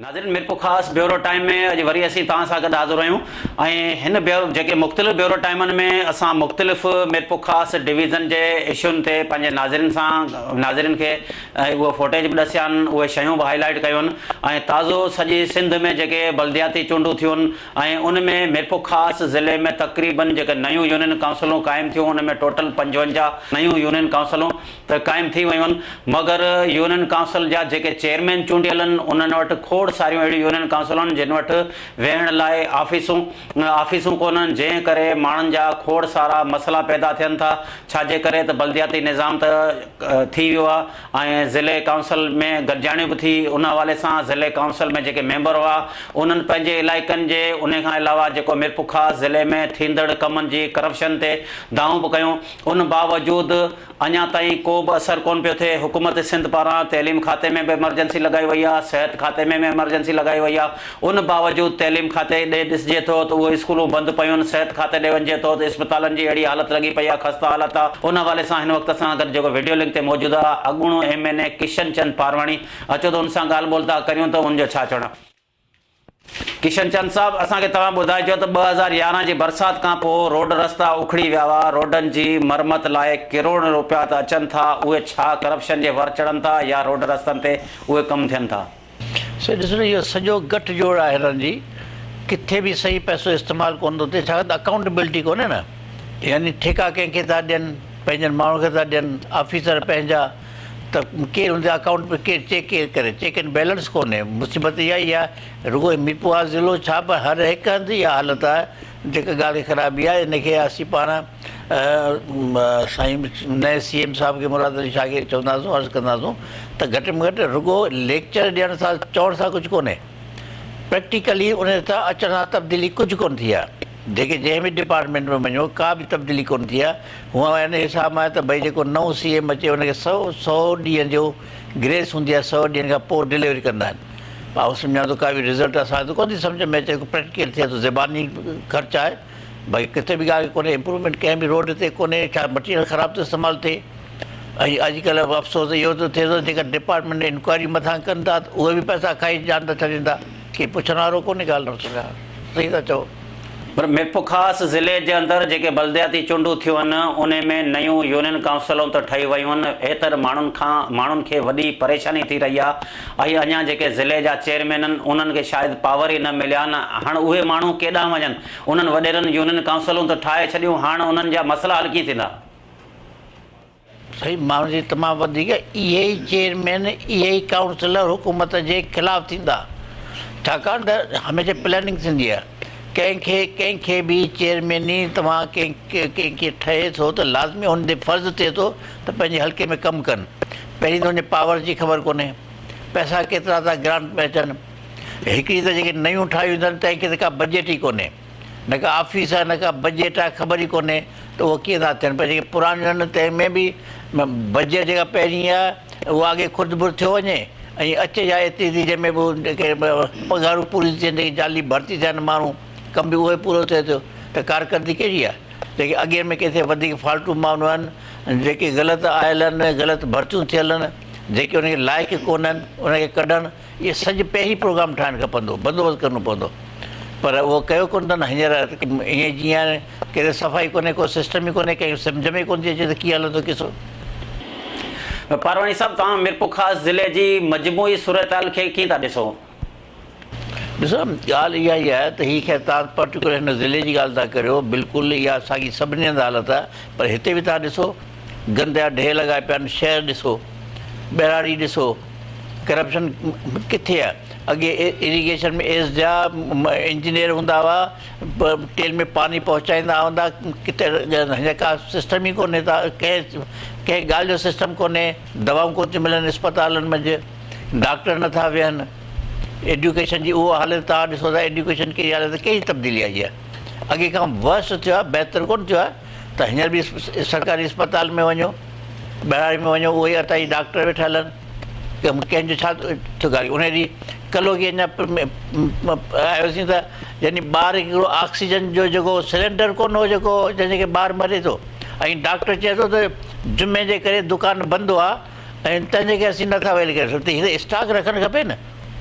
ناظرين Mirpurkhas bureau time ۾ اڄ وري اسين توهان سان گڏ حاضر آهيون ۽ هن جيڪي مختلف بيورو ٽائيمن ۾ اسان مختلف ميرپورخاص ڊويزن جي اشون تي پنهنجي ناظرين سان ناظرين کي اهو فوٽيج به ڏسيا آهن اهي شيون به هائي لائيٽ ڪيون آهن ۽ تازو سڄي سنڌ ۾ جيڪي بلدياتي چونڊون ٿيون ۽ ان ۾ ميرپورخاص ضلعي ۾ تقريبن جيڪي نيون يونين ڪائونسلون قائم ٿيون ان ۾ ٽوٽل 55 نيون يونين ڪائونسلون ته قائم ٿي ويون آهن مگر يونين ڪائونسل جا جيڪي چيئرمين چونڊيل آهن انهن وٽ کوڙ ساريون اهڙيون يونين ڪائونسلون آهن جن وٽ ويهڻ لاء آفيسون آفيسون ڪونهن جنهن ڪري ماڻهن جا کوڙ سارا مسئلا پيدا ٿين ٿا ڇا جي ڪري ته بلدياتي نظام ته ٿي ويو آهي ۽ ضلعي ڪائونسل ۾ گڏجاڻيون به ٿي ان حوالي سان ضلعي ڪائونسل ۾ جيڪي ميمبر هئا انهن پنهنجي علائقن جي انهي کان علاوه جيڪو ميرپورخاص ضلعي ۾ ٿيندڙ ڪمن جي ڪرپشن تي دانهون به ڪيون ان باوجود اڃا تائين ڪو به اثر ڪونه پيو ٿئي، حڪومت سنڌ پاران تعليم کاتي ۾ به ايمرجنسي لڳائي وئي آهي، صحت کاتي ۾ به ايمرجنسي لڳائي وئي آهي، ان باوجود تعليم کاتي ڏي ڏسجي ٿو ته اهي اسڪولون بند پيون آهن، صحت کاتي ڏي وڃجي ٿو ته اسپتالن جي اهڙي حالت لڳي پئي آهي، خسته حالت آهي، ان حوالي سان هن وقت اسان سان گڏ جيڪو وڊيو لنڪ تي موجود آهي اڳوڻو M N A Kishan Chand Parwani اچو ته ان سان ڳالهه ٻولهه ٿا ڪريون ته ان جو ڇا چوڻ آهي. ڪشن چند صاحب اسان کي توهان ٻڌائجو ته 2011 جي برسات کان پوء روڊ رستا اکڙي ويا هئا روڊن جي مرمت لاء ڪروڙين روپيا ته اچن ٿا اهي ڇا ڪرپشن جي ور چڙهن ٿا يا روڊ رستن تي اهي ڪم ٿين ٿا. سو ڏسو نه اهو سڄو ڳٺ جوڙ آهي هنن جي ڪٿي به صحيح پئسو استعمال ڪونه ٿو ٿئي ڇاڪاڻ ته اڪائونٽبلٽي ڪونهي نه يعني ٺيڪا ڪنهن کي ٿا ڏين پنهنجن ماڻهن کي ٿا ڏين آفيسر پنهنجا ته ڪير ان جا اڪائونٽ ۾ ڪير چيڪ ڪير ڪري چيڪ اينڊ بيلنس ڪونهي مصيبت اها ئي آهي رڳو ميرپورخاص ضلعو ڇا پر هر هڪ هنڌ اها حالت آهي جيڪا ڳالهه خرابي آهي ان کي اسين پاڻ سائين نئين سي ايم صاحب کي مراد علي شاهه کي چونداسون عرض ڪنداسون ته گهٽ ۾ گهٽ رڳو ليڪچر ڏيڻ سان چوڻ سان ڪجهه ڪونهي پريڪٽيڪلي ان سان اچڻ سان تبديلي ڪجهه ڪونه ٿي آهي جيڪي جنهن به ڊپارٽمينٽ ۾ وڃو ڪا به تبديلي ڪونه ٿي آهي هونء ان حساب مان آهي ته ڀئي جيڪو نئون سي ايم اچي ان کي سئو سئو ڏينهن جو گريس هوندي آهي سئو ڏينهن کان پوء ڊليوري ڪندا آهن پر آئون سمجهان ٿو ڪا به رزلٽ اسان کي ته ڪونه ٿي سمجهه ۾ اچي پريڪٽيڪل ٿئي ٿو زباني خرچ آهي ڀئي ڪٿي به ڳالهه ڪونهي امپروومينٽ ڪنهن به روڊ تي ڪونهي ڇا مٽيريل خراب ٿو استعمال ٿئي ۽ اڄڪلهه افسوس اهو ٿو ٿئي ٿو جيڪا ڊپارٽمينٽ انڪوائري مٿان ڪن ٿا ته اهي به پئسا کائي جان ٿا ڇڏين ٿا ڪي پڇڻ وارو ڪونهي ڳالهه نه سمجهان صحيح ٿا چئو. پر ميرپورخاص ضلعي جي اندر جيڪي بلدياتي چونڊون ٿيون آهن انهي ۾ نيون يونين ڪائونسلون ته ٺهي ويون آهن ايتر ماڻهن کان ماڻهن کي وڏي پريشاني ٿي رهي آهي ۽ اڃا جيڪي ضلعي جا چيئرمين آهن انهن کي شايد پاور ئي نه مليا آهن هاڻ اهي ماڻهو ڪيڏانهن وڃن انهن وڏيرن يونين ڪائونسلون ته ٺاهي ڇڏيون هاڻ انهن جا مسئلا حل ڪيئن ٿيندا. سائين ماڻهن جي تمام وڌيڪ اهي ئي چيئرمين اهي ئي ڪائونسلر حڪومت جي خلاف ٿيندا ڇاڪاڻ ته هميشه پلاننگ ٿيندي آهي ڪنهن کي ڪنهن کي به چيئرميني توهان ڪنهن ڪنهن کي ٺهي ٿو ته لازمي هن تي فرض ٿئي ٿو ته پنهنجي حلقي ۾ ڪم ڪن پهرين ته هن جي پاور جي خبر ڪونهي پئسا ڪيترا ٿا گرانٽ ۾ اچن هڪڙي ته جيڪي نيون ٺاهيون اٿن تنهن کي ته ڪا بجيٽ ئي ڪونهي نه ڪا آفيس آهي نه ڪا بجيٽ آهي خبر ئي ڪونهي ته اهو ڪيئن ٿا ٿين پر جيڪي پراڻيون آهن تنهن ۾ به بجيٽ جيڪا پهرين آهي اها اڳي خرد برد ٿيو وڃي ۽ اچي جا ايتري ٿي جنهن ۾ به جيڪي پگهارون پوريون ٿين جيڪي جعلي ڀرتي ٿيا آهن ماڻهو ڪم به اهو ئي پورو ٿئي ٿو ته ڪارڪردگي ڪهڙي آهي جيڪي اڳين ۾ ڪٿي وڌيڪ فالٽو ماڻهو آهن جيڪي غلط آيل آهن غلط ڀرتيون ٿيل آهن جيڪي ان کي لائق ڪونهن ان کي ڪڍڻ اهي سڄ پهرين پروگرام ٺاهڻ کپندو، بندوبست ڪرڻو پوندو پر اهو ڪيو ڪونه اٿن هينئر ائين جيئن آهي ڪٿي صفائي ڪونهي ڪو سسٽم ئي ڪونهي ڪنهن کي سمجهه ۾ ڪونه ٿي اچي ته ڪيئن هلندو قصو. پارواڻي صاحب توهان ميرپورخاص ضلعي جي مجموعي صورتحال کي ڪيئن ٿا ڏسو؟ ڏسو ڳالهه اها ئي آهي ته هي خير توهان پرٽيڪولر هن ضلعي جي ڳالهه ٿا ڪريو بلڪل اها ساڳي سڀني هنڌ حالت آهي پر هتي به توهان ڏسو گند جا ڍير لڳا پيا آهن شهر ڏسو ٻهراڙي ڏسو ڪرپشن ڪٿي آهي اڳي اريگيشن ۾ ايس جا انجنيئر هوندا هئا ٽيل ۾ پاڻي پهچائيندا هوندا ڪٿي هينئر ڪا سسٽم ئي ڪونهي ته ڪنهن ڪنهن ڳالهه جو سسٽم ڪونهي دوائون ڪونه ٿيون ملن اسپتالن منجهه ڊاڪٽر نٿا ويهن ايڊيوڪيشن جي اهو حالت توهان ڏسو ٿا ايڊيوڪيشن ڪهڙي حالت ڪهڙي تبديلي آئي آهي اڳي کان ورس ٿيو آهي بهتر ڪونه ٿيو آهي ته هينئر به سرڪاري اسپتال ۾ وڃو ٻهراڙي ۾ وڃو اهي اتان جي ڊاڪٽر ويٺل آهن ڪنهن جو ڇا ٿيو ڳالهه ان ڏينهن ڪلهوڪي اڃا آيوسين ته يعني ٻار هڪڙو آڪسيجن جو جيڪو سلينڊر ڪونه هو جيڪو جنهن کي ٻار مري ٿو ۽ ڊاڪٽر چئي ٿو ته جمعي جي ڪري دڪان بند هئا ۽ تنهن جي ڪري اسين نٿا ويل ڪري سگهون ته هي ته اسٽاڪ رکڻ کپي نه.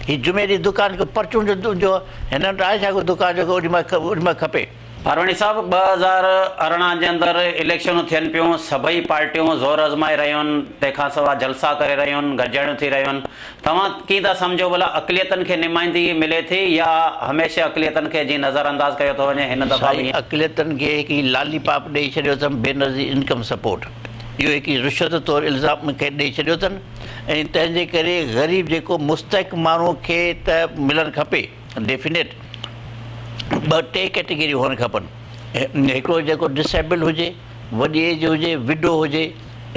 هي جمعي ڏينهن دڪان ڪو پرچون جو جو هنن وٽ آهي ڇا ڪو دڪان جيڪو اوڏي مهل اوڏي مهل کپي. پارواڻي صاحب 2018 جي اندر اليڪشنون ٿين پيون سڀئي پارٽيون زور آزمائي رهيون آهن تنهن کان سواء جلسا ڪري رهيون آهن گڏجاڻيون ٿي رهيون آهن توهان ڪيئن ٿا سمجهو ڀلا اقليتن کي نمائندگي ملي ٿي يا هميشه اقليتن کي جيئن نظر انداز ڪيو ٿو وڃي هن دفعا به سائين اقليتن کي هڪڙي لالي پاپ ڏئي ڇڏيو اٿن بينظير انڪم سپورٽ اهو هڪڙي رشوت طور الزام کي ڏئي ڇڏيو اٿن ۽ تنهن جي ڪري غريب جيڪو مستحق ماڻهو کي ته ملڻ کپي ڊيفينيٽ ٻه ٽي ڪيٽيگريون هئڻ کپن هڪڙو جيڪو ڊسيبل هجي وڏي ايج هجي وڊو هجي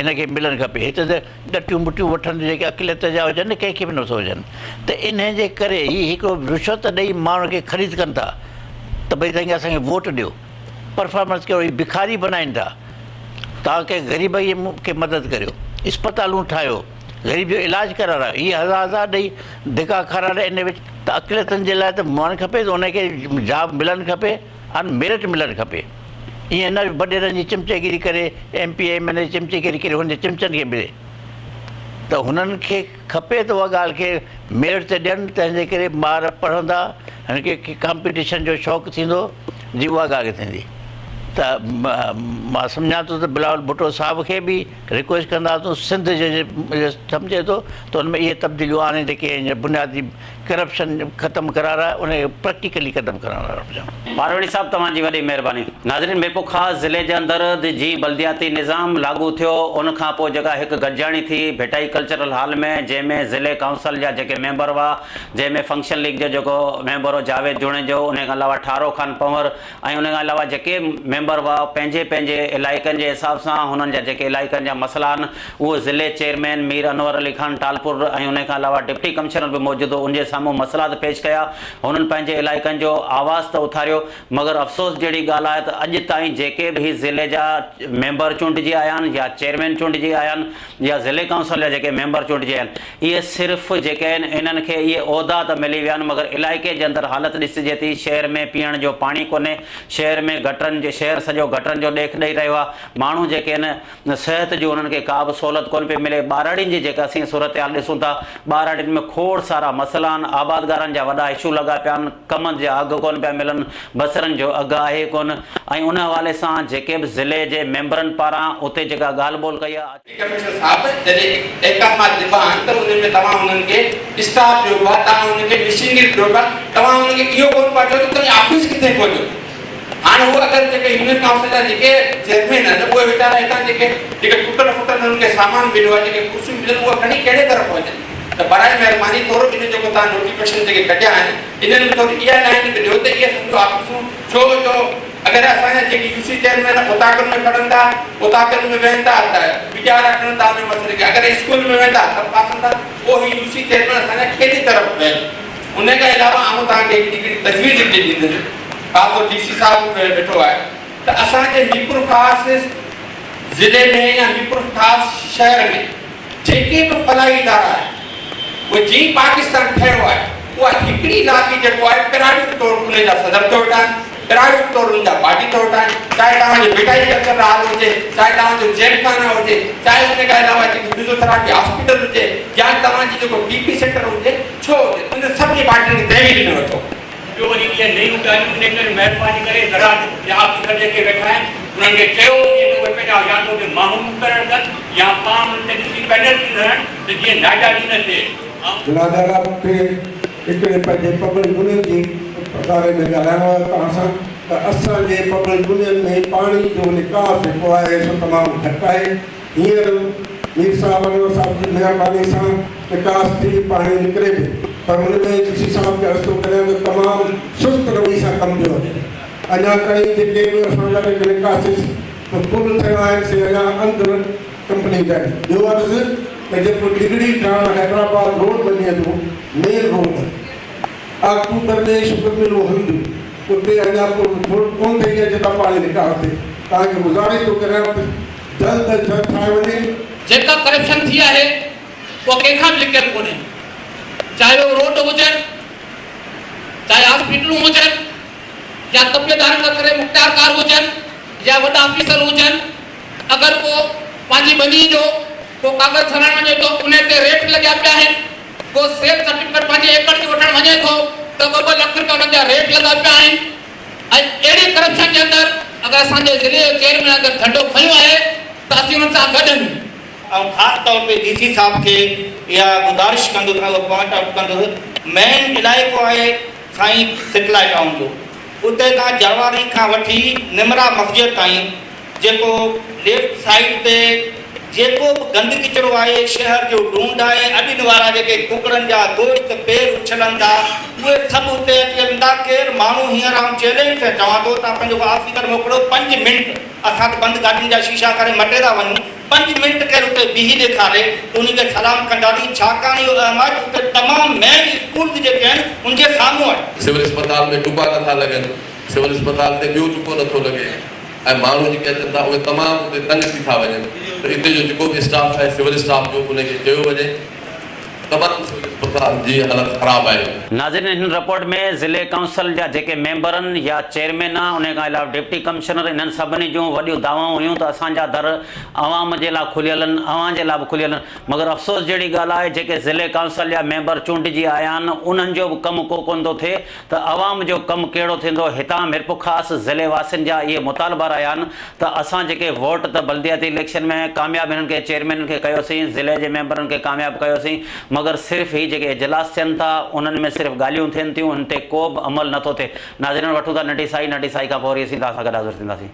ان کي ملڻ کپي هتي ته ڏٽيون مٽيون وٺن جيڪي اقليت جا هجن ڪنهن کي به نٿو هجن ته انهي جي ڪري هي هڪڙو رشوت ڏئي ماڻهن کي خريد ڪن ٿا ته ڀئي سائين اسان کي ووٽ ڏيو پرفارمنس ڪيو هي بکاري بنائين ٿا توهان ڪنهن غريب کي مدد ڪريو اسپتالون ٺاهيو غريب جو علاج ڪرارايو هي هزار هزار ڏئي ڌڪا کارائي ان وچ ته اقليتن جي لاء ته ماڻهن کپي ته انهي کي جاب ملڻ کپي ان ميرٽ ملڻ کپي ائين نه وڏيرن جي چمچيگيري ڪري M P A M N A جي چمچيگيري ڪري هن جي چمچن کي ملي ته هنن کي کپي ته اها ڳالهه کي ميرٽ تي ڏين تنهن جي ڪري ٻار پڙهندا هن کي ڪامپيٽيشن جو شوق ٿيندو جي اها ڳالهه ٿيندي ته مان سمجهان ٿو ته بلاول ڀٽو صاحب کي به رڪويسٽ ڪنداسون سنڌ جي سمجهي ٿو ته ان ۾ اهي تبديليون آڻي جيڪي هينئر بنيادي ڪرپشن ختم ڪرارائي ان کي پريڪٽيڪلي ختم ڪرارائي. پاروڻي صاحب توهان جي وڏي مهرباني. ناظرين ميرپورخاص ضلعي جي اندر جي بلدياتي نظام لاڳو ٿيو ان کان پوء جيڪا هڪ گڏجاڻي ٿي ڀٽائي ڪلچرل هال ۾ جنهن ۾ ضلعي ڪائونسل جا جيڪي ميمبر هئا جنهن ۾ فنڪشن ليگ جو جيڪو ميمبر هو جاويد جوڻيجو ان کان علاوه ٺارو خان پنهور ۽ ان کان علاوه جيڪي ميمبر هئا پنهنجي پنهنجي علائقن جي حساب سان هنن جا جيڪي علائقن جا مسئلا آهن اهو ضلعي چيئرمين مير انور علي خان ٽالپر ۽ ان کان علاوه ڊپٽي ڪمشنر به موجود هو ان جي سامهون مسئلا ته پيش ڪيا هنن پنهنجي علائقن جو آواز ته اٿاريو مگر افسوس جهڙي ڳالهه آهي ته اڄ تائين جيڪي به هي ضلعي جا ميمبر چونڊجي آيا آهن يا چيئرمين چونڊجي آيا آهن يا ضلعي ڪائونسل جا جيڪي ميمبر چونڊجي آيا آهن اهي صرف جيڪي آهن انهن کي اهي عهدا ته ملي ويا آهن مگر علائقي جي اندر حالت ڏسجي ٿي شهر ۾ پيئڻ جو پاڻي ڪونهي شهر ۾ گٽرن جي شهر سڄو گٽرن جو ڏيک ڏئي رهيو آهي ماڻهو جيڪي آهن صحت جون انهن کي ڪا به سهولت ڪونه پئي ملي ٻهراڙين جي جيڪا اسين صورتحال ڏسون ٿا ٻهراڙين ۾ کوڙ سارا مسئلا آهن آبادگارن جا وڏا اشو لڳا پيا آهن ڪمند جا اگهه ڪونه پيا ملن بصرن جو اگهه آهي ڪونه ۽ ان حوالي سان جيڪي به ضلعي جي ميمبرن پاران اتي جيڪا ڳالهه ٻولهه ڪئي آهي. ڊپٽي ڪمشنر صاحب جڏهن احڪامات ڏبا آهن ته انهن ۾ توهان انهن کي اسٽاف ڏيو پيا، توهان انهن کي مشينري ڏيو پيا، توهان انهن کي اهو ڪونه پيا چئو ته توهين آفيس ڪٿي کوليو. هاڻ هو اگر جيڪي يونين ڪائونسل جا جيڪي چيئرمين آهن اهي ويچارا هتان جيڪي جيڪي ٽٽل ڦٽل انهن کي سامان مليو آهي جيڪي ڪرسيون مليل اهي کڻي ڪهڙي طرف وڃن ته براء مهرباني ٿورو ان جيڪو توهان نوٽيفڪيشن جيڪي ڪڍيا آهن انهن ۾ ٿوري اها لائين به ڏيو ته اهي سمجهو آفيسون ڇو جو اگر اسان جا جيڪي يو سي چيئرمين اوطاقن ۾ کڙن ٿا، اوطاقن ۾ ويهن ٿا ته ويچارا کڻن ٿا ان مسئلي کي، اگر اسڪول ۾ ويهن ٿا ته پاسن ٿا، پوء هي يو سي چيئرمين اسان جا ڪهڙي طرف ويهن؟ ان کان علاوه آئون توهان کي هڪڙي هڪڙي تجويز هڪڙي ڏيندس، خاص طور ڊي سي صاحب به ويٺو آهي ته اسان جي ميرپورخاص ضلعي ۾ يا ميرپورخاص شهر ۾ جيڪي به فلاحي ادارا آهن اهي جيئن پاڪستان ٺهيو آهي اها هڪڙي لابي جيڪو آهي پرائيويٽ طور ان جا صدر ٿيو ويٺا آهن، پرائيويٽ طور انهن جا باڊي ٿيو ويٺا آهن، چاهي توهان جو ڀٽائي ڪلچرل هال هجي، چاهي توهان جو جيم خانه هجي، چاهي ان کان علاوه جيڪي فزيوٿراپي هاسپيٽل هجي يا توهان جي جيڪو ڊي پي سينٽر هجي ڇو هجي انهن سڀني باڊين کي تحويل ۾ وٺو. ٻيو وري اهي نيون ڳالهيون انهي ڪري مهرباني ڪري زراعت جا آفيسر جيڪي ويٺا آهن انهن کي چيو وڃي ته اهي پنهنجا يا ته اتي ماڻهو مقرر ڪن يا پاڻ انهن تي ڏسي پينلٽيون هڻن ته جيئن ناجائزي نه ٿئي. آئون. جناب اعليٰ مون کي هڪڙي پنهنجي پبلڪ يونين جي باري ۾ ڳالهائڻو آهي توهان سان ته اسان جي پبلڪ يونين ۾ پاڻي جو نڪاس جيڪو آهي سو تمام گهٽ آهي هينئر مير صاحب انور صاحب جي مهرباني سان نڪاس ٿي پاڻي نڪري پيو پر ان ۾ ڊي سي صاحب کي عرض ٿو ڪريان ته تمام سست روي سان ڪم پيو هلي اڃا تائين جيڪي به اسان جا جيڪي نڪاسز پل ٿيڻا آهن سي اڃا اندر ڪمپليٽ آهن ٻيو عرض ته جيڪو ڊگهڙي کان حيدرآباد روڊ وڃي ٿو مين روڊ آڪٽوبر ۾ شگر ملون هلنديون اتي اڃا پل ڪونه ٺهي آهي جتان پاڻي نڪاس ٿئي توهان کي گذارش ٿو ڪريان ته جلد از جلد ٺاهي وڃي. جيڪا ڪرپشن ٿي آهي اها ڪنهن کان به لڪيل ڪونهي چاهي اهي روڊ هجن چاهي هاسپيٽلون هجن يا تپيدارن کان ڪري مختيارڪار هجن يا وڏا آفيسر هجن اگر ڪو پنهنجي ٻني جو ڪو ڪاغذ ٺهرائڻ وڃي ٿو انهي تي ريٽ لڳيا پيا آهن. ڪو سيل سرٽيفڪيٽ پنهنجي ايڪڙ جي وٺڻ وڃي ٿو ته ٻه ٻه لک رپيا انهن جا ريٽ لڳا پيا آهن ۽ اهڙي ڪرپشن جي اندر اگر اسان جي ضلعي جو چيئرمين اگر جهنڊو کنيو آهي ته اسين انهن سان گڏ آهيون. آئون خاص طور تي ڊي سي صاحب کي اها گذارش ڪندس ۽ اهو پوائنٽ آئوٽ ڪندس مين علائقو آهي سائين سيٽلائيٽ ٽائون جو اتي کان جرواري کان وٺي نمرا مسجد تائين جيڪو ليفٽ سائيڊ تي جيڪو به گند ڪچرو آهي، شهر جو ڍونڍ آهي، اڏين وارا جيڪي ڪڪڙن جا گوشت پير اڇلن ٿا، اهي سڀ اتي اچي وڃن ٿا. ڪير ماڻهو هينئر آئون چئلينج سان چوان ٿو تان پنهنجو ڪو آفيسر موڪليو پنج منٽ اسان ته بند گاڏين جا شيشا ڪري مٽي ٿا وڃون پنج منٽ ڪير اتي بيهي ڏيکاري ته انهي کي سلام ڪنداسين ڇاڪاڻ اهو اهم آهي ته اتي تمام مين اسڪولز جيڪي آهن ان جي سامهون آهي. سول اسپتال ۾ ٽڪا نٿا لڳن، سول اسپتال تي ٻيو ٽڪو نٿو لڳي. ۽ ماڻهو جيڪي اچن ٿا اهي تمام اتي تنگ ٿي ٿا وڃن ته اتي جو جيڪو به اسٽاف آهي سول اسٽاف جو ان کي چيو وڃي تمام سول اسپتال جي حالت خراب آهي. ناظرين هن رپورٽ ۾ ضلعي ڪائونسل جا جيڪي ميمبرن يا چيئرمين انهي کان علاوه ڊپٽي ڪمشنر انهن سڀني جون وڏيون دعوائون هيون ته اسان جا در عوام جي لا کليل آهن اوهان جي لا به کليل آهن مگر افسوس جهڙي ڳالهه آهي جيڪي ضلعي ڪائونسل جا ميمبر چونڊجي آيا آهن انهن جو به ڪم ڪو ڪونه ٿو ٿئي ته عوام جو ڪم ڪهڙو ٿيندو، هتان ميرپورخاص ضلعي واسين جا اهي مطالبا رهيا آهن ته اسان جيڪي ووٽ ته بلدياتي اليڪشن ۾ ڪامياب هنن کي چيئرمينن کي ڪيوسين، ضلعي جي ميمبرن کي ڪامياب ڪيوسين مگر صرف هي جيڪي اجلاس ٿين ٿا انهن ۾ صرف ڳالهيون ٿين ٿيون ان تي ڪو به عمل نه ٿو ٿئي. ناظرين وٺون ٿا ننڍي سائي، ننڍي سائي کان پوء وري اسين توهان سان گڏ حاضر ٿينداسين.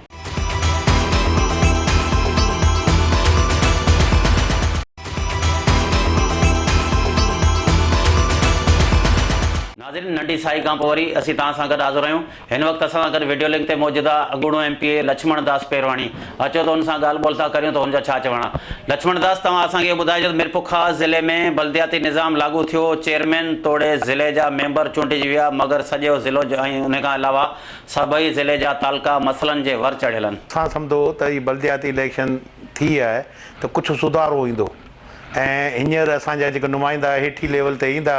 ناظرين ننڍي سائي کان پوء وري اسين توهان سان گڏ حاضر آهيون. هن وقت اسان سان گڏ وڊيو لنڪ تي موجود آهي اڳوڻو M P A Lachhman Das Pirwani. اچو ته ان سان ڳالهه ٻولهه ٿا ڪريون ته هن جو ڇا چوڻ آهي. لڇمڻ داس توهان اسان کي اهو ٻڌائجو ته ميرپورخاص ضلعي ۾ بلدياتي نظام لاڳو ٿيو، چيئرمين توڙي ضلعي جا ميمبر چونڊجي ويا مگر سڄو ضلعو ۽ ان کان علاوه سڀئي ضلعي جا تعلقا مسئلن جي ور چڙهيل آهن. اسان سمجهو ته هي بلدياتي اليڪشن ٿي آهي ته ڪجهه سڌارو ايندو. ۽ هينئر اسان جا جيڪي نمائندا هيٺين ليول تي ايندا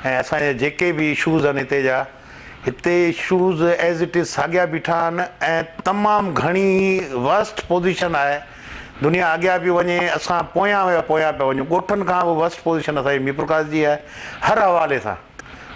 ۽ اسان جا جيڪي به اشوز آهن هتي جا هتي اشوز ايز it از ساڳيا بيٺا آهن ۽ تمام گهڻي ورسٽ پوزيشن آهي دنيا اڳيان پئي وڃي اسان پويان ويا پويان پيا وڃون ڳوٺن کان به ورسٽ پوزيشن اسان جي ميرپورخاص جي آهي هر حوالي سان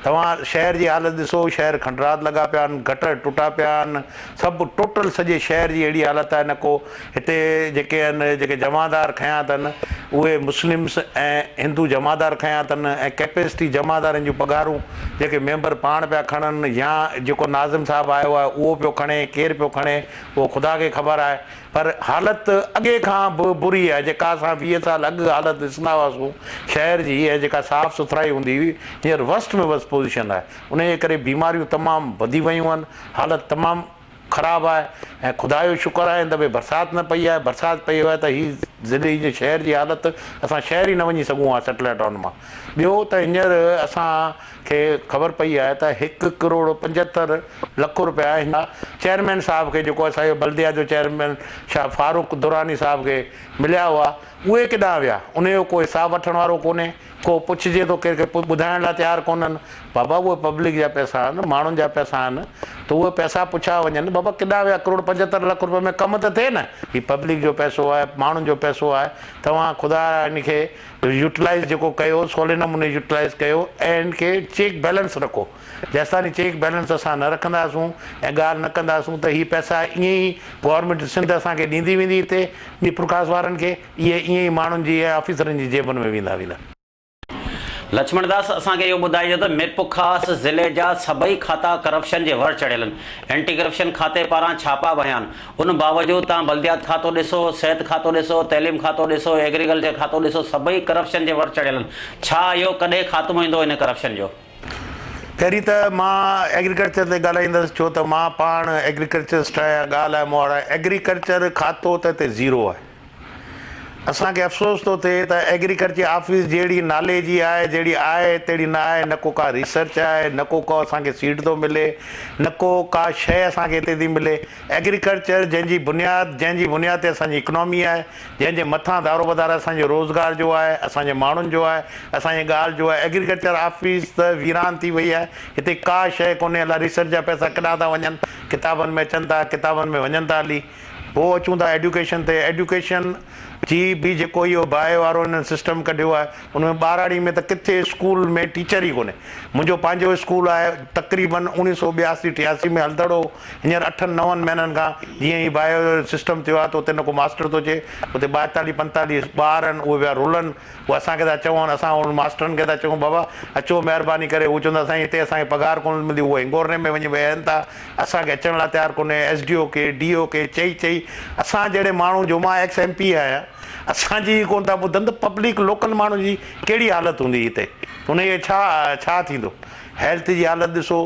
توهان شهر جي حالت ڏسو، شهر کنڊرات لڳا پيا آهن، گٽر ٽٽا پيا آهن، سڀ ٽوٽل سڄي شهر جي اهڙي حالت آهي نه ڪو هتي جيڪي آهن جيڪي جمعدار کنيا اٿن اهي مسلمس ۽ هندو جمعدار کنيا اٿن ۽ ڪيپيسٽي جمعدارن جون پگهارون جيڪي ميمبر پاڻ پيا کڻن يا جيڪو ناظم صاحب آيو آهي اهو پيو کڻي ڪير پيو کڻي اهو خدا کي خبر آهي پر حالت اڳي کان به بري آهي، جيڪا اسان 20 سال اڳ حالت ڏسندا هئاسون شهر جي ۽ جيڪا صاف سٿرائي هوندي هئي، هينئر ورسٽ ۾ ورسٽ پوزيشن آهي. انهيء جي ڪري بيماريون تمام وڌي ويون آهن، حالت تمام خراب آهي ۽ خدا جو شڪر آهي هن دفعي برسات نه پئي آهي، برسات پئي هئي ته هي ضلعي جي شهر جي حالت اسان شهر ئي نه وڃي سگهون ها سيٽلائيٽ ٽائون مان. ٻيو ته هينئر اسان کي خبر پئي آهي ته هڪ ڪروڙ 75 لک روپيا هن چيئرمين صاحب کي جيڪو اسان جو بلديه جو چيئرمين شاهه فاروق دراني صاحب کي مليا هئا اهي ڪيڏانهن ويا انهي جو ڪو حساب وٺڻ وارو ڪونهي ڪو پڇجي ٿو ڪير کي ٻڌائڻ لاء تيار ڪونهن بابا اهي پبلڪ جا پئسا آهن ماڻهن جا پئسا آهن ته اهي پئسا پڇيا وڃن بابا ڪيڏانهن ويا ڪروڙ 75 لک روپئي ۾ ڪم ته ٿئي نه هي پبلڪ جو پئسو آهي ماڻهن جو پئسو آهي توهان خدا ان کي يوٽيلائيز جيڪو ڪيو سولي نموني يوٽيلائيز ڪيو ۽ ان کي چيڪ بيلنس رکو جيستائين چيڪ بيلنس اسان نه رکنداسون ۽ ڳالهه نه ڪنداسون ته هي پئسا ائين ئي گورنمينٽ سنڌ اسان کي ڏيندي ويندي هتي ميرپورخاص وارن کي اهي ائين ئي ماڻهن جي ۽ آفيسرن جي جيبن ۾ ويندا ويندا. لڇمڻ داس اسان کي اهو ٻڌائجو ته ميرپورخاص ضلعي جا سڀئي کاتا ڪرپشن جي ور چڙهيل آهن اينٽي ڪرپشن کاتي پاران ڇاپا به هنيا آهن ان باوجود توهان بلديات کاتو ڏسو، صحت کاتو ڏسو، تعليم کاتو ڏسو، ايگريڪلچر کاتو ڏسو سڀئي ڪرپشن جي ور چڙهيل آهن. ڇا اهو ڪڏهن خاتمو ايندو ان ڪرپشن جو؟ پهرين ته مان ايگريڪلچر تي ڳالهائيندس ڇو ته مان پاڻ ايگريڪلچرسٽ آهيان ڳالهه آهي مهاڙ آهي ايگريڪلچر کاتو ته هتي زيرو آهي. اسان کي افسوس ٿو ٿئي ته ايگريڪلچر آفيس جهڙي نالي جي آهي جهڙي آهي تهڙي نه آهي نه ڪو ڪا ريسرچ آهي نه ڪو ڪو اسان کي سيڊ ٿو ملي نه ڪو ڪا شيء اسان کي هتي ٿي ملي ايگريڪلچر جنهن جي بنياد جنهن جي بنياد تي اسان جي اڪنامي آهي جنهن جي مٿان دارومدار اسان جي روزگار جو آهي اسان جي ماڻهن جو آهي اسان جي ڳالهه جو آهي ايگريڪلچر آفيس ته ويران ٿي وئي آهي هتي ڪا شيء ڪونهي الاء ريسرچ جا پئسا ڪيڏانهن ٿا وڃن ڪتابن ۾ اچن ٿا ڪتابن ۾ وڃن ٿا هلي. پوء اچون ٿا ايڊيوڪيشن تي، ايڊيوڪيشن جي به جيڪو اهو باهه وارو هنن سسٽم ڪڍيو آهي ان ۾ ٻهراڙي ۾ ته ڪٿي اسڪول ۾ ٽيچر ئي ڪونهي. منهنجو پنهنجو اسڪول آهي تقريبن اوڻيهه سو 82 83 ۾ هلندڙ هو هينئر اٺن نون مهينن کان جيئن هي باهه جو سسٽم ٿيو آهي ته اتي نه ڪو ماستر ٿو اچي اتي 42 45 ٻار آهن اهي پيا رلن هو اسان کي ٿا چون، اسان انهن ماسترن کي ٿا چئون بابا اچو مهرباني ڪري، هو چون ٿا سائين هتي اسان کي پگهار ڪونه ملندي، هو هنگورني ۾ وڃي ويهن ٿا، اسان کي اچڻ لاء تيار ڪونهي، ايس ڊي او کي، ڊي او کي چئي چئي اسان جهڙي ماڻهو جو مان ايڪس ايم پي آهيان، اسان جي ئي ڪونه ٿا ٻڌن ته پبلڪ لوڪل ماڻهن جي ڪهڙي حالت هوندي هتي، انهي کي ڇا ڇا ٿيندو، هيلٿ جي حالت ڏسو،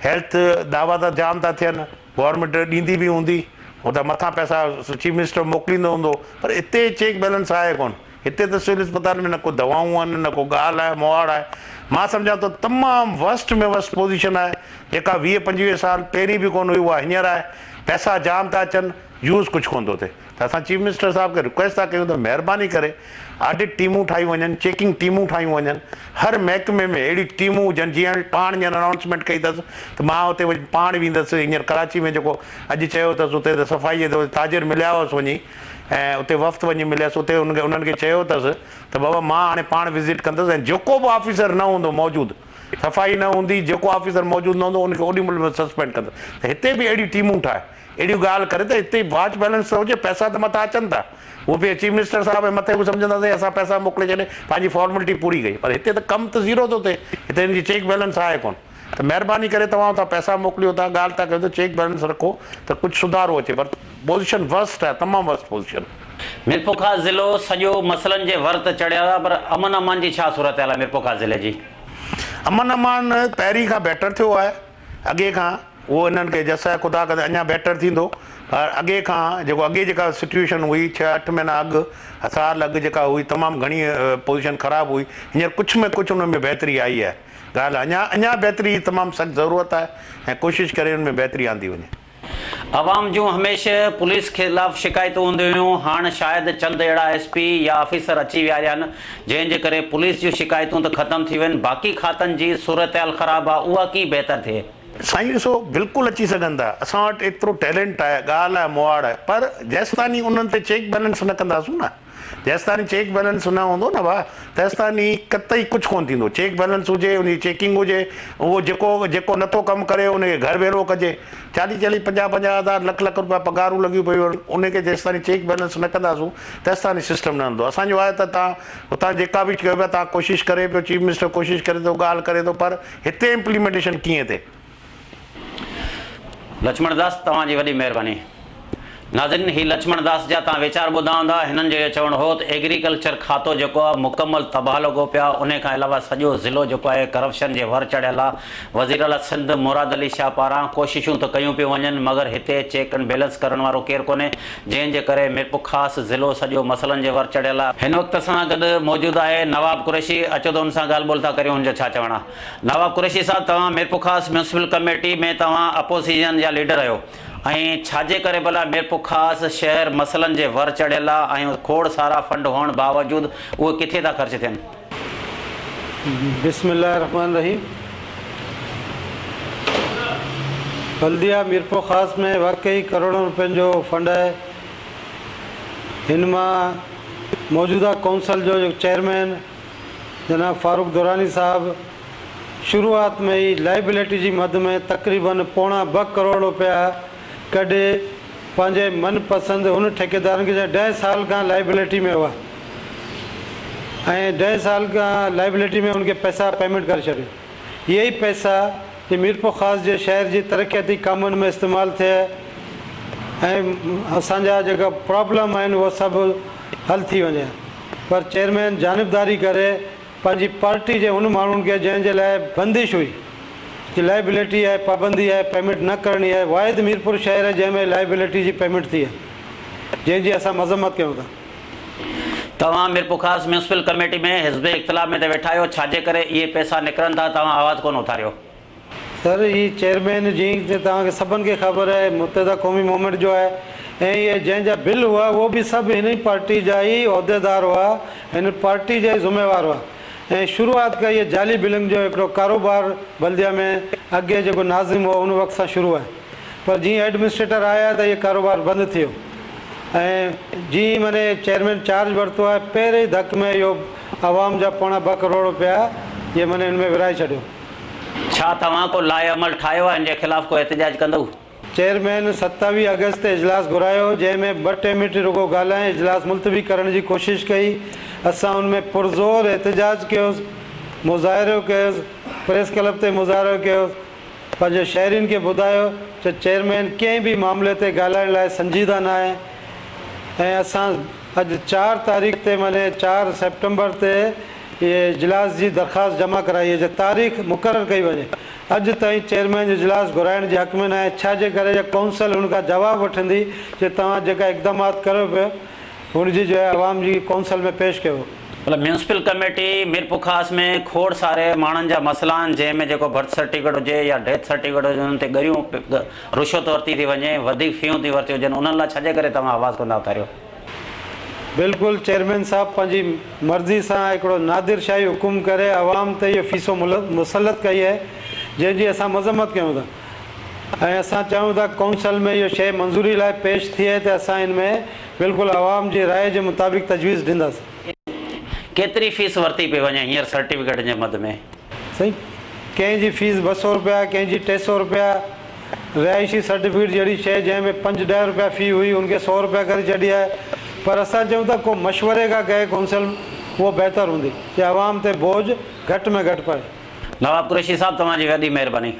هيلٿ دعويٰ ته جام ٿا ٿين، گورنمينٽ ڏيندي به هوندي، هتان مٿان پئسا چيف منسٽر موڪليندو هوندو پر هتي چيڪ بيلنس آهي ڪونه، هتي ته سول اسپتال ۾ نه ڪو دوائون آهن نه ڪو ڳالهه آهي مهاڙ آهي، مان سمجهان ٿو تمام ورسٽ ۾ ورسٽ پوزيشن آهي جيڪا 20 25 سال پهرين به ڪونه هئي اها هينئر آهي، پئسا جام ٿا اچن يوز ڪجهه ڪونه ٿو ٿئي ته اسان چيف منسٽر صاحب کي رڪويسٽ ٿا ڪيون ته مهرباني ڪري آڊٽ ٽيمون ٺاهيون وڃن چيڪنگ ٽيمون ٺاهيون وڃن هر محڪمي ۾ اهڙي ٽيمون هجن جيئن پاڻ هينئر انائونسمينٽ ڪئي اٿس ته مان اتي وڃي پاڻ ويندس هينئر ڪراچي ۾ جيڪو اڄ چيو اٿس اتي ته صفائي جي تاجر مليا هئس وڃي ۽ اتي وفد وڃي مليس اتي ان کي انهن کي چيو اٿس ته بابا مان هاڻي پاڻ وزٽ ڪندس ۽ جيڪو به آفيسر نه هوندو موجود صفائي نه هوندي جيڪو آفيسر موجود نه هوندو ان کي اوڏي مهل سسپينڊ ڪندس ته هتي به اهڙيون ٽيمون ٺاهي اهڙيون ڳالهه ڪري ته هتي واچ بيلنس ته هجي، پئسا ته مٿان اچن ٿا. هو به چيف منسٽر صاحب ۽ مٿي به سمجهندا سائين اسان پئسا موڪلي ڇڏي پنهنجي فارملٽي پوري ڪئي پر هتي ته ڪم ته زيرو ٿو ٿئي هتي هن جي چيڪ بيلنس آهي ڪونه ته مهرباني ڪري توهان اتان پئسا موڪليو ٿا ڳالهه ٿا ڪيو ته چيڪ بيلنس رکو ته ڪجهه سڌارو اچي پر پوزيشن ورسٽ آهي تمام ورسٽ پوزيشن. ميرپورخاص ضلعو سڄو مسئلن جي ور ته چڙهيل آهي پر امن امان جي ڇا صورتحال آهي ميرپورخاص ضلعي جي؟ امن امان پهرين کان بيٽر ٿيو آهي. اڳي کان اهو انهن کي جس آهي خدا ڪندي اڃا بيٽر ٿيندو پر اڳي کان جيڪو اڳي جيڪا سچوئيشن هئي ڇهه اٺ مهينا اڳ سال اڳ جيڪا هئي تمام گهڻي پوزيشن خراب هئي هينئر ڪجهه ۾ ڪجهه ان ۾ بهتري آئي آهي ڳالهه اڃا اڃا بهتري جي تمام سخت ضرورت آهي ۽ ڪوشش ڪري ان ۾ بهتري آندي وڃي. عوام جون هميشه پوليس خلاف شڪايتون هونديون هيون، هاڻ شايد چند اهڙا ايس پي يا آفيسر اچي ويا آهن، جنهن جي ڪري پوليس جون شڪايتون ته ختم ٿي وين، باقي کاتن جي صورتحال خراب آ، اها ڪيئن بهتر ٿئي؟ سائين ڏسو بلڪل اچي سگهن ٿا اسان وٽ ايترو ٽيلنٽ آهي ڳالهه آهي مهاڙ آهي پر جيستاني انهن تي چيڪ بيلنس نه ڪنداسون نه جيستاني چيڪ بيلنس نه هوندو نه ڀاء تيستاني قطعي ڪجهه ڪونه ٿيندو چيڪ بيلنس هجي ان جي چيڪنگ هجي اهو جيڪو جيڪو نٿو ڪم ڪري ان کي گهر ڀيرو ڪجي چاليهه چاليهه پنجاهه پنجاهه هزار لک لک روپيا پگهارون لڳيون پيون آهن ان کي جيستاني چيڪ بيلنس نه ڪنداسون تيستاني سسٽم نه هلندو اسان جو آهي ته تان هتان جيڪا به چئو پيا تان ڪوشش ڪري پيو چيف منسٽر ڪوشش ڪري ٿو ڳالهه ڪري ٿو پر هتي امپليمينٽيشن ڪيئن ٿئي. لڇمڻ داس توهان جي وڏي مهرباني. ناظرين هي لڇمڻ داس جا توهان ويچار ٻڌا هوندا هنن جو اهو چوڻ هو ته ايگريڪلچر کاتو جيڪو آهي مڪمل تباهه لڳو پيو آهي انهي کان علاوه سڄو ضلعو جيڪو آهي ڪرپشن جي ور چڙهيل آهي وزير اعليٰ سنڌ مراد علي شاهه پاران ڪوششون ته ڪيون پيون وڃن مگر هتي چيڪ اينڊ بيلنس ڪرڻ وارو ڪير ڪونهي جنهن جي ڪري ميرپورخاص ضلعو سڄو مسئلن جي ور چڙهيل آهي. هن وقت اسان سان گڏ موجود آهي نواب قريشي اچو ته ان سان ڳالهه ٻولهه ٿا ڪريون هن جو ڇا چوڻ آهي. نواب قريشي صاحب توهان ميرپورخاص ميونسپل ڪميٽي ۾ توهان اپوزيشن جا ليڊر آهيو ۽ ڇاجي ڪري ڀلا ميرپورخاص شهر مسئلن جي ور چڙهيل آ ۽ کوڙ سارا فنڊ هئڻ باوجود اهي ڪٿي ٿا خرچ ٿين؟ بسم الله الرحمٰن الرحيم بلديه ميرپورخاص ۾ واقعي ڪروڙن روپين جو فنڊ آهي هن مان موجوده ڪونسل جو چيئرمين جناب فاروق دراني صاحب شروعات ۾ ئي لائبلٽي جي مد ۾ تقريباً پوڻا ٻه ڪروڙ روپيا ڪڍي پنهنجي من پسند ان ٺيڪيدارن کي جيڪي ڏهه سال کان لائبلٽي ۾ هئا ۽ ڏهه سال کان لائبلٽي ۾ ان کي پئسا پيمينٽ ڪري ڇڏيو. اهي ئي پئسا جي ميرپورخاص جي شهر جي ترقياتي ڪمن ۾ استعمال ٿئي ۽ اسان جا جيڪا پرابلم آهن اهي سڀ حل ٿي وڃي. پر چيئرمين جانبداري ڪري پنهنجي پارٽي جي ان ماڻهن کي جنهن جي لاء بندش هئي جي لائبلٽي آهي پابندي آهي پيمينٽ نه ڪرڻي آهي واحد ميرپور شهر آهي جنهن ۾ لائبلٽي جي پيمينٽ ٿي آهي جنهن جي اسان مذمت ڪيون ٿا. توهان ميرپورخاص ميونسپل ڪميٽي ۾ حزب اختلاف ۾ ته ويٺا آهيو ڇاجي ڪري اهي پئسا نڪرن ٿا توهان آواز ڪونه اٿاريو. سر هي چيئرمين جي ته توهان کي سڀن کي خبر آهي متحده قومي موومينٽ جو آهي ۽ اهي جنهن جا بل هئا اهو به سڀ هن ئي پارٽي جا ئي عهديدار هئا هن پارٽي جا ئي ذميوار هئا ۽ شروعات کان اهي جعلي بلنگ جو هڪڙو ڪاروبار بلديه ۾ اڳي جيڪو ناظم هو ان وقت سان شروع آهي پر جيئن ايڊمنسٽريٽر آيا ته اهي ڪاروبار بند ٿي ويو. ۽ جيئن ئي معني چيئرمين چارج ورتو آهي پهرين ئي ڌڪ ۾ اهو عوام جا پوڻا ٻه ڪروڙ روپيا اهي معني ان ۾ ورهائي ڇڏيو. ڇا توهان ڪو لائحه عمل ٺاهيو آهي ان جي خلاف ڪو احتجاج ڪندؤ؟ چيئرمين 27 آگسٽ تي اجلاس گهرايو جنهن ۾ ٻه ٽي منٽ رڳو ڳالهائي اجلاس ملتوي ڪرڻ جي ڪوشش ڪئي اسان ان ۾ پرزور احتجاج ڪيوس مظاهرو ڪيوس پريس ڪلب تي مظاهرو ڪيوس پنهنجي شهرين کي ٻڌايو ته چيئرمين ڪنهن به معاملي تي ڳالهائڻ لاء سنجيده ناهي ۽ اسان اڄ چار تاريخ تي معني چار سيپٽمبر تي اجلاس جي درخواست جمع ڪرائي آهي ته تاريخ مقرر ڪئي وڃي اڄ تائين چيئرمين اجلاس گهرائڻ جي حق ۾ ناهي ڇا جي ڪري جو ڪونسل هن کان جواب وٺندي جو توهان جيڪا اقدامات ڪريو پيو هن جي جو آهي عوام جي ڪونسل ۾ پيش ڪيو. مطلب ميونسپل ڪميٽي ميرپورخاص ۾ کوڙ ساري ماڻهن جا مسئلا آهن جنهن ۾ جيڪو برٿ سرٽيفڪيٽ هجي يا ڊيٿ سرٽيفڪيٽ هجي انهن تي ڳريون رشوت ورتي ٿي وڃي وڌيڪ فيون ٿي ورتيون وڃن انهن لاء ڇاجي ڪري توهان آواز ڪونه ٿا اٿاريو. بلڪل چيئرمين صاحب پنهنجي مرضي سان هڪڙو نادر شاهي حڪم ڪري عوام تي اهو فيسو مسلط ڪئي آهي جنهن جي اسان مذمت ڪيون ٿا ۽ اسان چاهيون ٿا ڪونسل ۾ اهو شيء منظوري لاء پيش ٿئي ته اسان ان ۾ بلڪل عوام جي راء جي مطابق تجويز ڏينداسين. ڪيتري فيس ورتي پئي وڃي هينئر سرٽيفڪيٽن جي مد ۾؟ سائين ڪنهن جي فيس 200 روپيا ڪنهن جي 300 روپيا رهائشي سرٽيفڪيٽ جهڙي شيء جنهن ۾ پنج ڏهه روپيا في هئي ان کي سئو روپيا ڪري ڇڏي آهي پر اسان چئون ٿا ڪو مشوري کان ڪئي ڪونسل اهو بهتر هوندي جي عوام تي بوجهه گهٽ ۾ گهٽ پوي. نواب قريشي صاحب توهان جي وڏي مهرباني.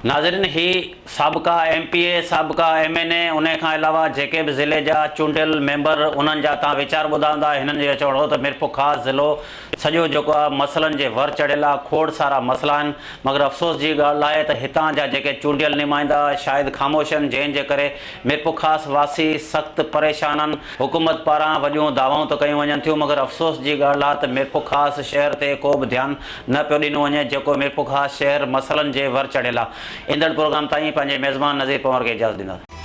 ناظرين هي سابقا ايم پي اي سابقا ايم اين اي انهي کان علاوه جيڪي به ضلعي جا چونڊيل ميمبر انهن جا توهان ويچار ٻڌائندا هنن جو چوڻ هو ته ميرپورخاص ضلعو سڄو جيڪو آهي مسئلن جي ور چڙهيل آهي کوڙ سارا مسئلا آهن مگر افسوس جي ڳالهه آهي ته هتان جا جيڪي چونڊيل نمائندا شايد خاموش آهن جنهن جي ڪري ميرپورخاص واسي سخت پريشان آهن حڪومت پاران وڏيون دعوائون ته ڪيون وڃن ٿيون مگر افسوس جي ڳالهه آهي ته ميرپورخاص شهر تي ڪو به ڌيان نه پيو ڏنو وڃي جيڪو ميرپورخاص شهر مسئلن جي ور چڙهيل آهي ايندڙ پروگرام تائين پنهنجي ميزبان نذير پنهور کي اجازت ڏيندا.